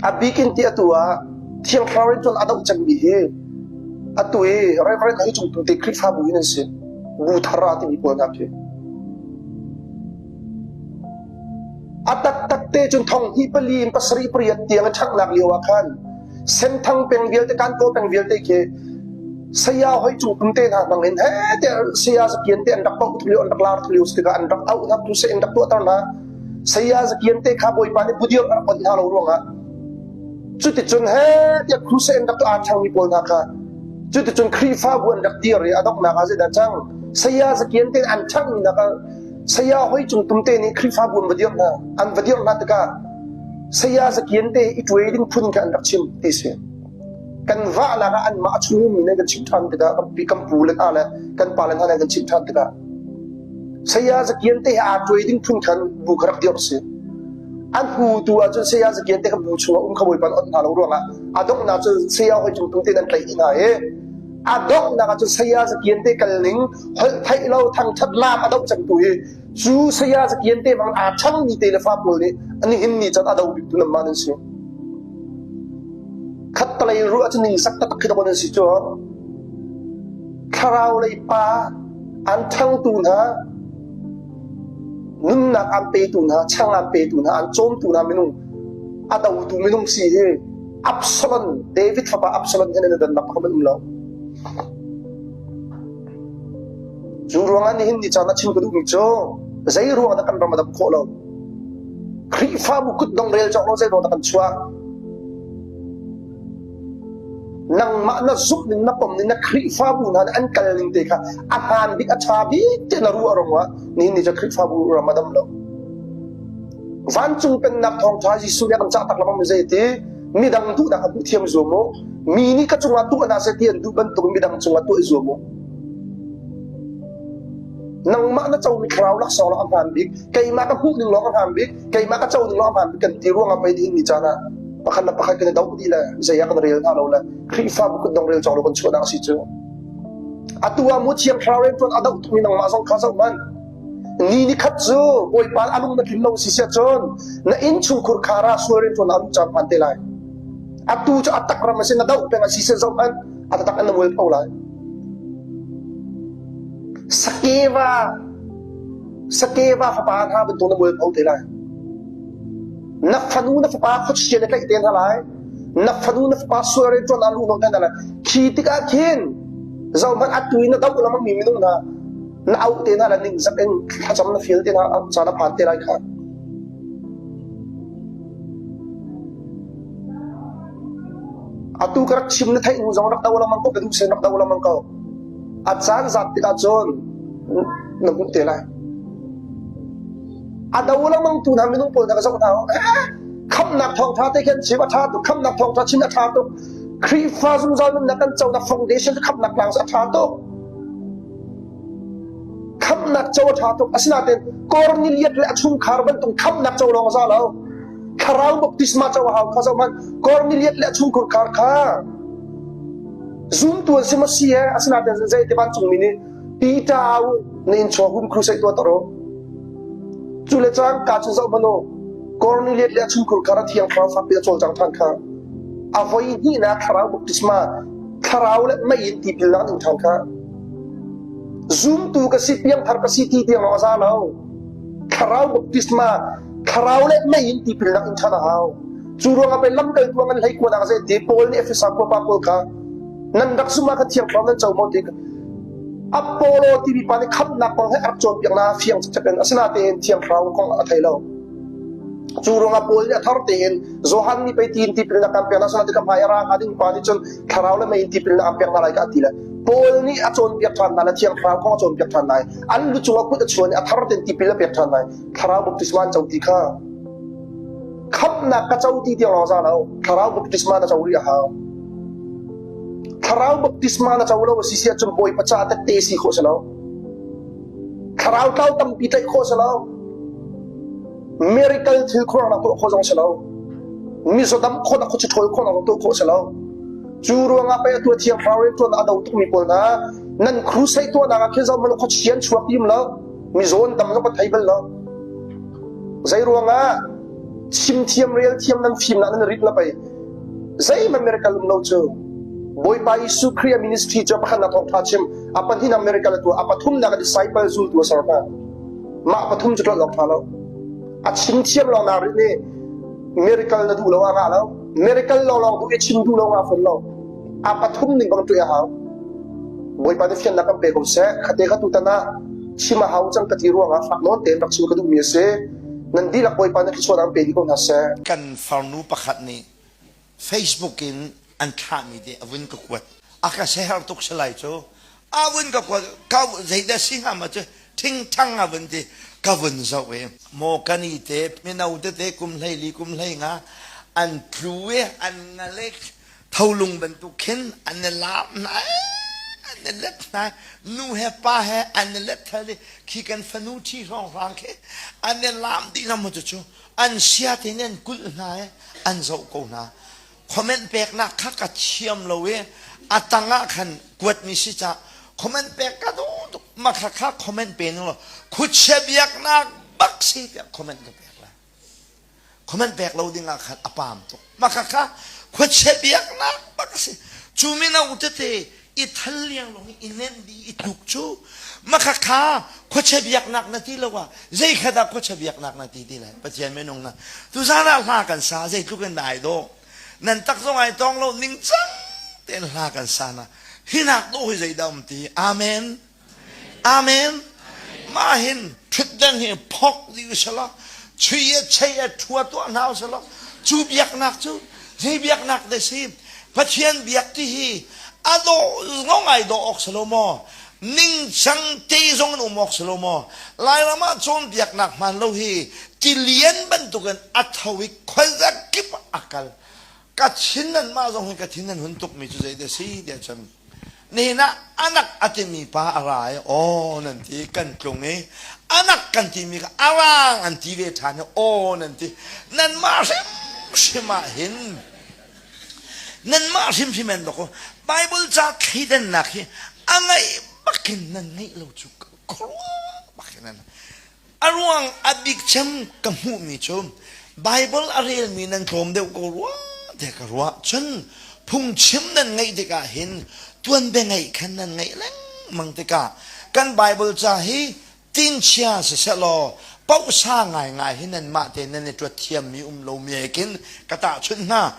A bik in ti atu ah Thiang Thlarau in cun a doh cemmi hi atu i Reverend Hei Cung Tu te Khrihfabu hin an si. Bu thar ah timi pawl hna khi. A taktak te cun thong hnih pali in pasarih pariat tiang a ṭhanghnak lio ah khan Senthang peng vialte Kankaw peng vialte khi saya hoi cung tum te hna hmang in he tiah saya zakian te an rak pauh lio an rak lar lio tikah an rak auh hna crusade in rak tuahter hna. Saya zakian te kha Bawipa nih budir a rak onh hna lo ruangah cuticun he tiah crusade in rak tuah aa ṭhangmi pawl hna kha cuticun Khrihfabu an rak dir i a donghnak ah zeidah cang saya zakian te an ṭhanghmi hna kha Saya hoi cung tum te nih Khrihfabu an va dirh hna. An va dirh hna tikah saya zakian te i ṭuai ding phun kha an rak chim ti si. Kan vahnak ah anmah a chung ummi nih kan chimh ṭhan tikah kan pi kan pu le hna le kan pa le hna nih kan chimh ṭhan tikah saya zakian te he aa ṭuai ding phun khan bu kha rak dirh si. An hnu tu ahcun saya zakian te kha bu chungah um kha Bawipa nih onh hna lo ruangah a donghnak cun saya hoi cung tum te an tlaih dih hna i A donghnak ah cun saya zakian te kal ning holh theih lo thangṭhat laam a doh cangtu hi cu saya zakian te bang aa ṭhangmi te le fa pawl nih nihin ni caan a do biktu nanmah nan si. Khattalei ruah cu ningzak taktak khi dawh nan si cu. Thlarau lei pa an ṭhangtu hna nunnak an petu hna chang an petu hna an cawmtu hna minung a dotu minung si hi Absalom, David fapa Absalom he nan i dannak pakhat an um lo. Cu ruangah nihin ni caan ah chim ka duhmi cu zei ruangah dah kan ram a dam khawh lo? Khrihfabu kutdong rel cawk lo zei ruangah dah kan chuah? Nangmah na zumh ning na pom ning na Khrihfabu hna nih an kal ning te kha a hmaan bik a ṭha bik tiah na ruah ruangah nihin ni cu Khrihfabu ram a dam lo. Vancung pennak thawngṭha Jesuh nih a kan cah tak lengmang mi zei ti midang duhnak kha duh thiam zuam u. Mi nih ka cungah tuah hna seh ti an duh bantuk midang cungah tuah i zuam u. Nangmah na comi thlarau laksawng lawng a hmaan bik, keimah ka hmuh ning lawng a hmaan bik, keimah ka co ning lawng a hmaan bik kan ti ruangah pei nihin ni caan ah pakhat le pakhat kan i doh dih le zei ah kan rel hna lo le Khrihfabu kutdong rel cawk lo kan chuahnak a si cu. Atu ah mu thiang thlarau rianṭuan a doh tukmi nangmah zong kha zoh hmanh. Ni ni khat cu Bawipa a lung na tlin lo si siah cun na innchungkhur khar ah sual rianṭuan a luh caan hmaan te lai. Atu cu a tak ram a si na doh peng a si seh zoh hmanh a taktak in na mualpho lai. Sakeva Sakeva fapa hna bantuk na mualpho te lai. Na fanu na fapa khuachia na tlaih te hna lai. Na fanu na fapa sual rianṭuan ah luh hnawh te hna lai. Khi tikah khin zohhmanh atu in na doh lengmang mi minung hna na auh te hna le ningzak in thlacam na fial te hna caan a phan te lai kha. Atu ka rak chim na theih hnu zong rak do lengmang ko ka duh sen rak do lengmang ko. A caan zat tikah cun na hmuh te lai. A do lengmang tu hna minung pawl hna ka zoh hna khamnak thawngtha te khin chim a tha tuk khamnak thawngtha chim a tha tuk Khrihfa zungzal nunnak kan conak foundation khamnak tlang a tha tuk Khamhnak co a ṭha tuk. Asinain Kornelias le a chungkhar bantuk khamhnak co lawng a za lo. Thlarau baptisma co a hau kha zoh hmanh. Kornelias le a chungkhar kha zumtu an si maw si he asinain zei ti vancungmi nih Peter au na inn chuak hum crusade tuah tar u. Cu le cangka cu zoh hmanh u. Kornelias le a chungkhar kha thiang thlarau fakpi a cawlcang ṭhan kha. A voi hnihnak thlarau baptisma thlarau le mei in tipilnak an ing ṭhan kha. Zumtu ka si, piangthar ka si ti tiang lawng a za lo. Thlarau baptisma, thlarau le mei in tipilnak in ṭhan a hau. Cu ruangah pei lamkaltu ah ngan hlei kuanak a zei ti Paul nih Efesa khuapa pawl kha nan rak zumh ah khan thiang thlarau nan co maw ti Apollo timi pa nih khamhnak kong he a rak cawnpiak na fiang cekcek in asinain thiang thlarau kong a thei lo. Cu ruangah Paul nih a thar tein Johan nih pei tiin tipilnak kan pek na sana tikah hmai a ra hnga ding pa nih cun thlarau le mei in tipilnak an pek hna lai ka ti le Paul nih a cawnpiak ṭhan hna le Thiang Thlarau kong a cawnpiak ṭhan lai. An lu cungah kut a chuan i a thar tein tipil a pek ṭhan lai. Thlarau baptisma an co ti kha khamhnak ka co ti tiang lawng za lo. Thlarau baptisma na co rih a hau. Thlarau baptisma na co lo a si si ahcun Bawipa caah tette si khawh si lo. Thlarau tlau tampi tlaih khawh si lo. Miracle thil khuaruahnak tuah khawh zong si lo. Mizaw dam khawhnak khuachi ṭhawl khawhnak zong tuah khawh si lo. Cu ruangah pei atu thiang thlarau rianṭuan a do tukmi pawl hna nan crusade tuahnak ah khin zohhmanh khuachi an chuak tim lo. Mizaw an dam zong kan thei bal lo. Zei ruangah? Chim thiam rel thiam nan fim na nan rit la pei. Zeihmanh miracle um lo cu. Bawipa Jesuh Khrih a ministry cu pakhat nak thawngtha chim, a pahnihnak miracle a tuah, a pathumnak a disciple zultu a ser hna. Mah pathum cu tlolh awk ṭha lo. A chim thiam lawng naa rinh i miracle na duh lo ah ngah lo. Miracle lawnglawng duh i chim duh lo ngah fawn lo. A pathum ning bang ṭuih a hau. Bawipa nih fiannak kan pe ko seh. Khate kha tutan ah chim a hau cang ka ti ruangah fak nawn tein rak chim ka duhmi a si. Nan dihlak Bawipa nih thluachuahnak an pe dih ko hna seh. Kan farnu pakhat nih Facebook in an thlahmi te a vun ka kuat. A ka seher tuk si lai cu. A vun ka kuat ka zeidah si hnga ma cu thingthang a vun ti ka vun zoh i maw kan i te mino tete kum 14 kum 15 an tlu i an ngalek tholung bantuk khin an i laam hna an i let hna nu he pa he an i let thal i khi kan fanu ṭhi hrawnghrang khi an i laam dih hna mu cu an sia tein an kulh hna i an zoh ko hna comment peknak kha ka thiam lo i a tang ah khan kuatmi si ca comment pek ka duh tuk ma kha kha comment pe ning law khuachia biaknak bak si tiah comment ka pek lai Comment pek lo ding ah khan a paam tuk. Mah khakha khuachia biaknak bak a si. Cu mino tete i thal liang lawng i nenh dih i tluk cu mah khakha khuachia biaknak na ti lo ah zei kha dah khuachia biaknak na ti ti lai Pathian minung na tuzaan ah hla kan sa zeitluk in dah ai dawh nan tak zong ai tong lo ningcang tein hla kan sa na hinak dawh hi zeidah um ti amen Amen. Mah hin ṭhutdan hi phok dih usalaw chui a chei a ṭhua tuah hna usalaw cu biaknak cu zei biaknak dah si Pathian biak ti hi a dawh zong ai dawh awk si lo maw ningcang te zong in um awk si lo maw Lairam ah cawnpiaknak hmaan lo hi tilian bantukin a tho i khuazakip a kal ka thin nan mah zong hi ka thin nan hun tukmi cu zei dah si tiah cun nihin ah anak a timi pa a ra i aw nan ti kan tlung i anak kan timi kha arang an ti ve ṭhan i aw nan ti nanmah hrimhrim ah hin nanmah hrimhrim an dok Bible ca thleidannak hi a ngaih bakin nan ngeih lo cu khuaruah bakin nan A ruang a bik cem ka hmuhmi cu Baibal a relmi nan tlawm deuh ko rua tiah ka ruah. Cun phungchim nan ngeih tikah hin tuanbia ngeih khan nan ngeih lengmang tikah kan Baibal ca hi tinchia siseh law pohsa ngaingai hi nanmah te nan i ṭuat thiammi um lo mi kin ka tahchunh hna.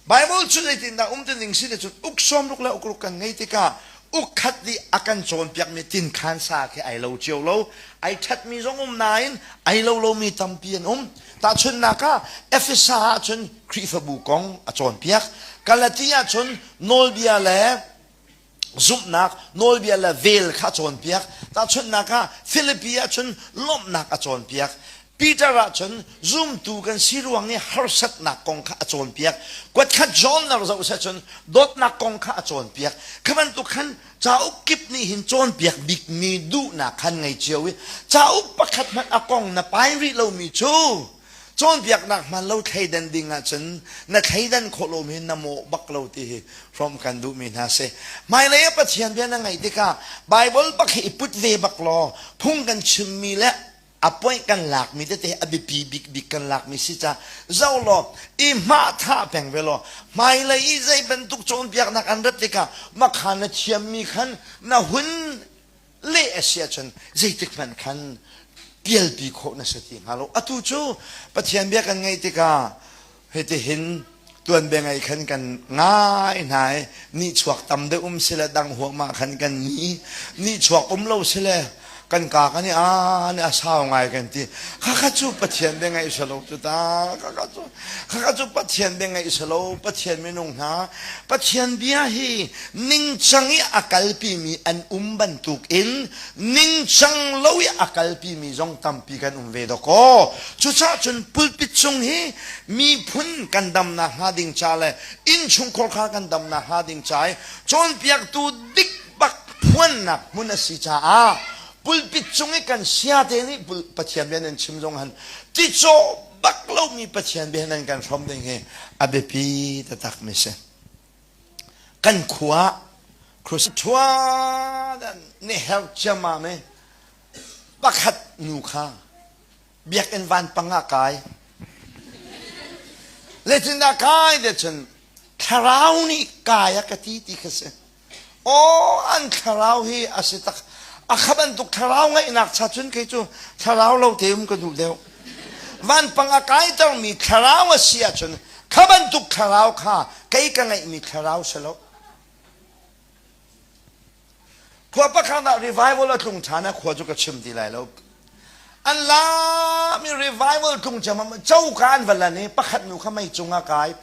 Baibal cu zeitindah um ti ning si ti cun uk sawmruk le ukruk kan ngei tikah uk khat nih a kan cawnpiakmi tinkhan sa khi ai lo cio lo. Ai ṭhatmi zong um nain ai lo lomi tampi an um. Tahchunhnak ah Efesa ah cun Khrihfabu kong a cawnpiak. Galati ah cun nawlbia le zumhnak nawlbia le vel kha a cawnpiak. Tahchunhnak ah Filipi ah cun lawmhnak a cawnpiak. Peter ah cun zumtu kan si ruang i harsatnak kong kha a cawnpiak. Kuatkhat John na zoh seh cun dawtnak kong kha a cawnpiak. Kha bantuk khan cauk kip nih hin cawnpiak bikmi duhnak khan ngei cio i cauk pakhat hmanh a kong na pai rih lomi cu Cawnpiaknak hmaan lo thleidan ding ahcun na thleidan khawh lomi na mawh bak lo ti hi hrawmh kan duhmi hna si. Hmailei ah Pathian bia na ngaih tikah Baibal bak hi i put ve bak law phung kan chimmi le a point kan lakmi tete a biapi bikbik kan lakmi si ca zoh law i hmahthah peng ve law hmailei i zei bantuk cawnpiaknak an rat tikah makha na thiammi khan na hun leh a si ahcun zeitik hmanh khan pialpi khawh na si ti hnga lo. Atu cu Pathian bia kan ngaih tikah hitihin tuanbia ngai khan kan ngai hna i nihchuak tam deuh um sile dang huahmah khan kan ni nihchuak um lo sile kan ka kan i a ni a sau ngai kan ti khakha cu Pathian bia ngaih selo cu ta khakha cu khakha cu Pathian bia ngaih selo Pathian minung hna Pathian bia hi ningcang i a kalpimi an um bantukin ningcang lo i a kalpimi zong tampi kan um ve dawkaw. Cucaah cun pulpit cung hi miphun kan damnak hnga ding ca le innchungkhar kha kan damnak hnga ding ca i cawnpiaktu dik bak phuannak hmun a si caah pulpit cung i kan siate nih Pathian bia nan chim zong han ticawh bak lomi Pathian bia nan kan hrawm ding hi a biapi taktak mi si. Kan khua Christian nih her ciammam i pakhat nu kha biakinn vanpang ah kai. Zeitindah kai te cun thlarau nih kai a ka ti ti kha si. Aw an thlarau hi a si tak. A kha bantuk thlarau ngaihnak cha cun kei cu thlarau lo te um ka duh deuh. Vanpang a kaitermi thlarau a si ahcun kha bantuk thlarau kha kei ka ngeihmi thlarau si lo. Khua pakhat ah revival a tlung ṭhan ah khua cu ka chim ti lai lo. An lam i revival tlung ciammam coka an va lan i pakhat nu kha mei cung ah kai.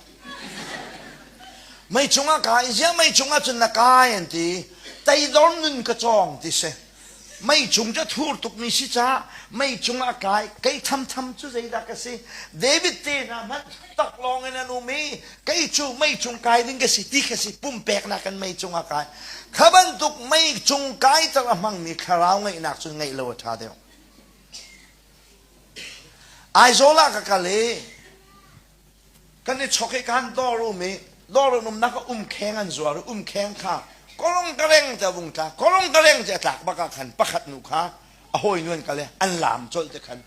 Mei cung ah kai, ziah mei cung ah cun na kai an ti. Teidor nun ka cawng ti si. Mei cung cu a thur tukmi si caah mei cung ah kai. Kei thamtham cu zeidah ka si? David te hna hmanh taklawng in an um i kei cu mei cung kai ding ka si ti ka si pumpeknak in mei cung ah kai. Kha bantuk mei cung kaiter a hmangmi thlarau ngeihnak cun ngeih lo a ṭha deuh. Aizawl ah ka kal i kan i chok i kan dawr um i dawr an umnak ah umkheng an zuar i umkheng kha korong ka reng te a vung tla korong ka reng te a tlak bak ah khan pakhat nu kha a hawinu an kal i an laam colh te khan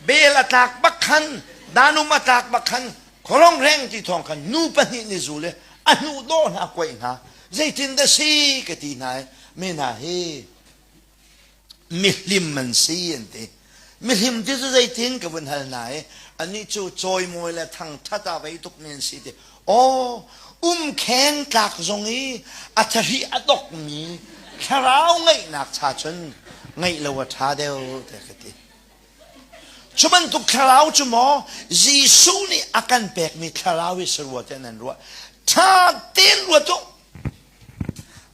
bel a tlak bak khan danum a tlak bak khan korong reng ti thawng khan nu pahnih nih zul i a hnu dawh hna kuaih hna zeitin dah si ka ti hna i mi hna hi mihlim an si an ti. Mihlim ti cu zeitin ka vun hal hna i anih cu cawimawi le thangṭhat ah vei tukmi an si ti. Aw, umkheng tlak zong i a thahri a dokmi thlarau ngeihnak cha cun ngeih lo a ṭha deuh tiah ka ti. Cu bantuk thlarau cu maw Jesuh nih a kan pekmi thlarau hi si rua tiah nan ruah. Ṭha tein ruat u.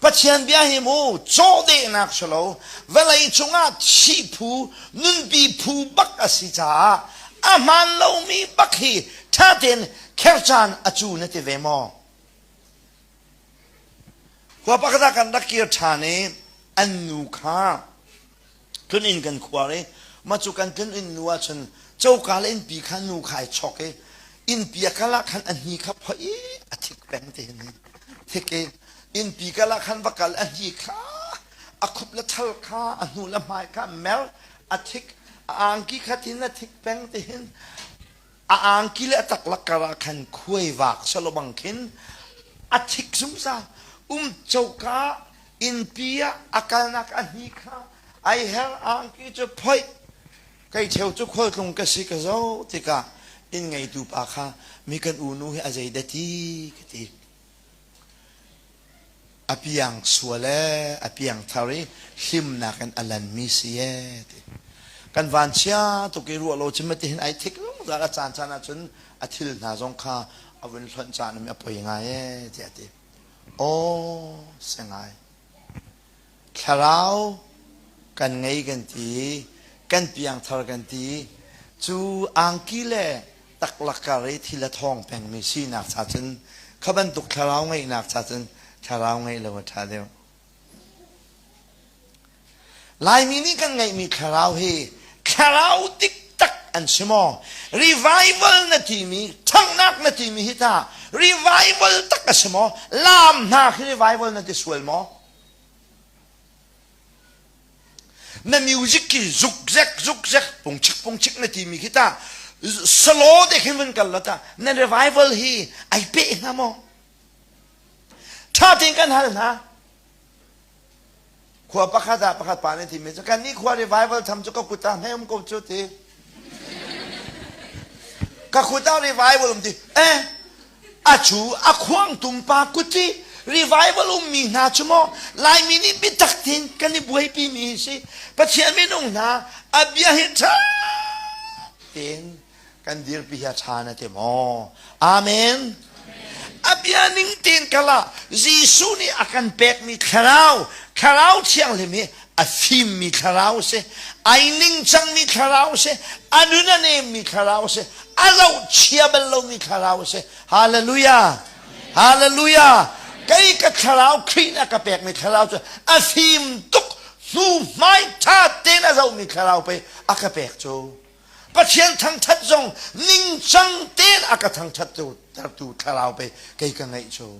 Pathian bia hi mu cawhdehnak si lo vawlei cungah thih phu nunpi phu bak a si caah a hmaan lomi bak hi ṭha tein kher caan a cu na ti ve maw? Khua pakhat ah kan rak kir ṭhan i an nu kha tlun kan khuar i mah cu kan tlun inn nu ah cun coka le innpi kha nu kha ai chok i innpi a kal ah khan a hni kha phoih i a thik peng te hin thik i innpi kal ah khan va kal a hni kha a khup le thal kha a hnu le hmai kha mer a thik a angki kha thin a thik peng te hin a angki le a taklak kar ah khan khuai vak salo bang khin a thik zungzal um coka innpi ah a kalnak a hni kha ai her angki cu phoih kei cheu cu khualtlung ka si ka zo tikah inn ngeitu pa kha mi kan unu hi a zei dah ti ka ti A piang sual ee, a piang thar i hlimnak in a lanmi si ee ti. Kan vanchia tuk i ruah lo cun matihin ai thik zungzal a caan caan ahcun a thil hna zong kha a vun hlonh caan um i a poi ngai ee tiah a ti. Aw si ngai. Thlarau kan ngei kan ti, kan piangthar kan ti, cu angki le taklak kar i thil a thawng pengmi sinak cha cun kha bantuk thlarau ngeihnak cha cun thlarau ngeih lo a ṭha deuh. Laimi nih kan ngeihmi thlarau hi thlarau diktak an si maw? Revival na timi, ṭhanghnak na timi hi tah revival tak a si maw? Laam hna khi revival na ti sual maw? Na music khi zukzek zukzek pungchik pungchik na timi khi ta slow te khin vun kal la ta na revival hi ai pe hnga maw? Tha tein kan hal hna. Khua pakhat ah pakhat pa nih timi cu kan nih khua revival tham cu ka kut ah hmei um ko cu ti. Ka kut ah revival um ti. Eh a cu a khuangtum pa kut i revival ummi hna cu maw Laimi nih biatak tein kan i buaipi mi hi si Pathian minung hna a bia hi ṭha tein kan dirpi hi a ṭha na ti maw Amen a bia ning tein kal ah Jesuh nih a kan pekmi thlarau thlarau thianghlim hi a fimmi thlarau si ai ningcangmi thlarau si a nun a nemmi thlarau si a zohchia bal lomi thlarau si hallelujah hallelujah kei ka thlarau Khrih nih a ka pekmi thlarau cu a fim tuk hnu hmai ṭha tein a zohmi thlarau pei a ka pek cu Pathian thangṭhat zong ningcang tein a ka thangṭhat tertu thlarau pei kei ka ngeih cu.